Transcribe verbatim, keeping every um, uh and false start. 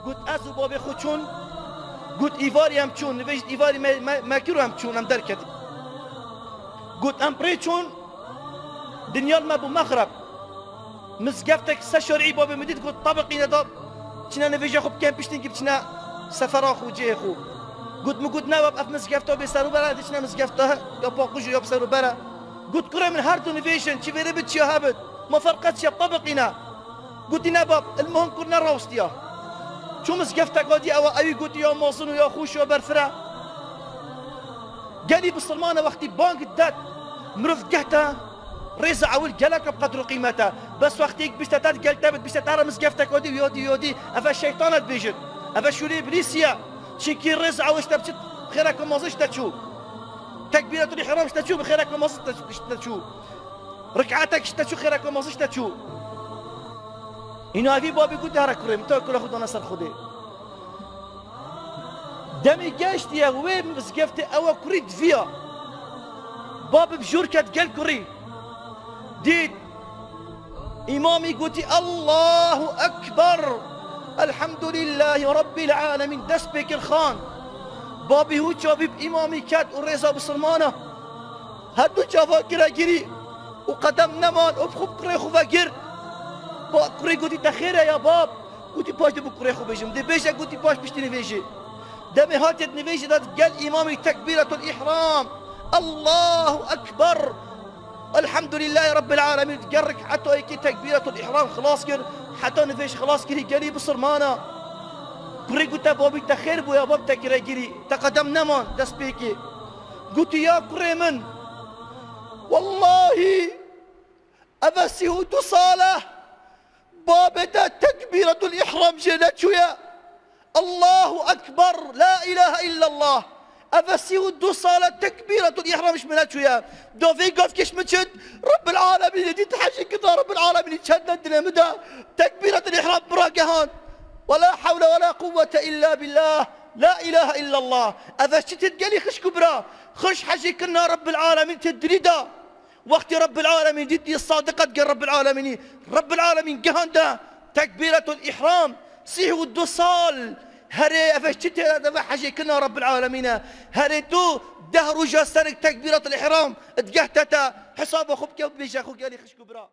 Got, ez û babê xwe çûn, got, îvarî em çûn, nivêj îvarî me, me, me kir û em çûn, em derketin. Got, em pirê çûn, dinya li me bû mexreb. Mizgeftek se şerî babê min dît, got, tebiqîne da, çine nivêja xwe bikin, piştî ki biçine sefera xwe, cihê xwe. Got, min got, ne bab, ev mizgefta bê serûbere, diçine mizgefta ya paqij û ya bi serûbere. Got, kurê min, her du nivêjin, çi vêrê bit, çi ya hebit, ma ferqet çi ya, tebiqîne. Gotî, ne bab, ilmuhim kur ne rawstiya. Çû mizgefteka dî ewa ewî gotî ya mezin û ya xweş ya berfire. Gelî bisilmane wextî bang det, mirov gehte rêza ewil gelek bi qedr û qîmet e. Bes wextî bişte te gel te bit, bişte te re mizgefteka dî û ya dî û ya dî. Eve şeytan e dibêjin. Eve şûlê îblîsî ye. Çinkî rêza ewil ji te biçit, xêreke mezin ji te çû. Tekbîretul îhram ji te çû, bi xêreke mezin ji te çû. Rik'etek ji te çû, xêreke mezin ji te çû. Îna evî babî gotî, here kurê min, te kula xwe dane ser Xwedê. Demê geştiye wê mizgeftê ewa kurî diviya. Babî bi jor ket gel kurî. Dît. Îmamî gotî, Allahu Ekber. Elhamdulillahî Rabbil Alemîn. Dest pê kir xan. Babî hû çavî bi îmamî ket û rêza bisilmana. Her du çava kire girî û qedem neman û bi xwe kurê xwe vegir. Ba kurê gotî, te xêr e ya bab? Gotî, paş de bi kurê xwe bêjim. Dê bêje, gotî, paş piştî nivêjê. Demê hatiye nivêjê de gel îmamî tekbîretul îhram. Allahu Ekber. Elhamdulillahî Rabbil Alemîn. Gel rik'eta yekê tekbîretul îhram xilas kir. Heta nivêj xilas kirî gelî bisilmana. Kurê gote, babî te xêr bû ya bab, te kire girî. Te qedem neman dest pê kê. Gotî, ya kurê min, wellahî, eve sî û du sal e, babê te tekbîretul îhram jê neçûye. Allahu Ekber, la îlahe îllallah. Eve sî û du sal e tekbîretul îhram ji min neçûye. Do vê gavkê ji min çit, Rabbil Alemînê dît hecî kirda, Rabbil Alemînê çend ne dilê min de tekbîretul îhram min ragehand. Ve la hewle ve la quwwete îlla billah. La îlahe îllallah. Eve çi têt gelî xişk û bira? Xişk hecî kirina Rabbil Alemîn têt dilî de. Wextê Rabbil Alemîn dît, yê sadiq e digel Rabbil Alemînî. Rabbil Alemîn gehande tekbîretul îhram. Sî û du sal. Herê eve çi tê de ve hecê kirina Rabbil Alemîn e. Herê tu deh roja serik tekbîretul îhram digehte te, hesaba xwe bike û bêje xwe gelî xişk û bira.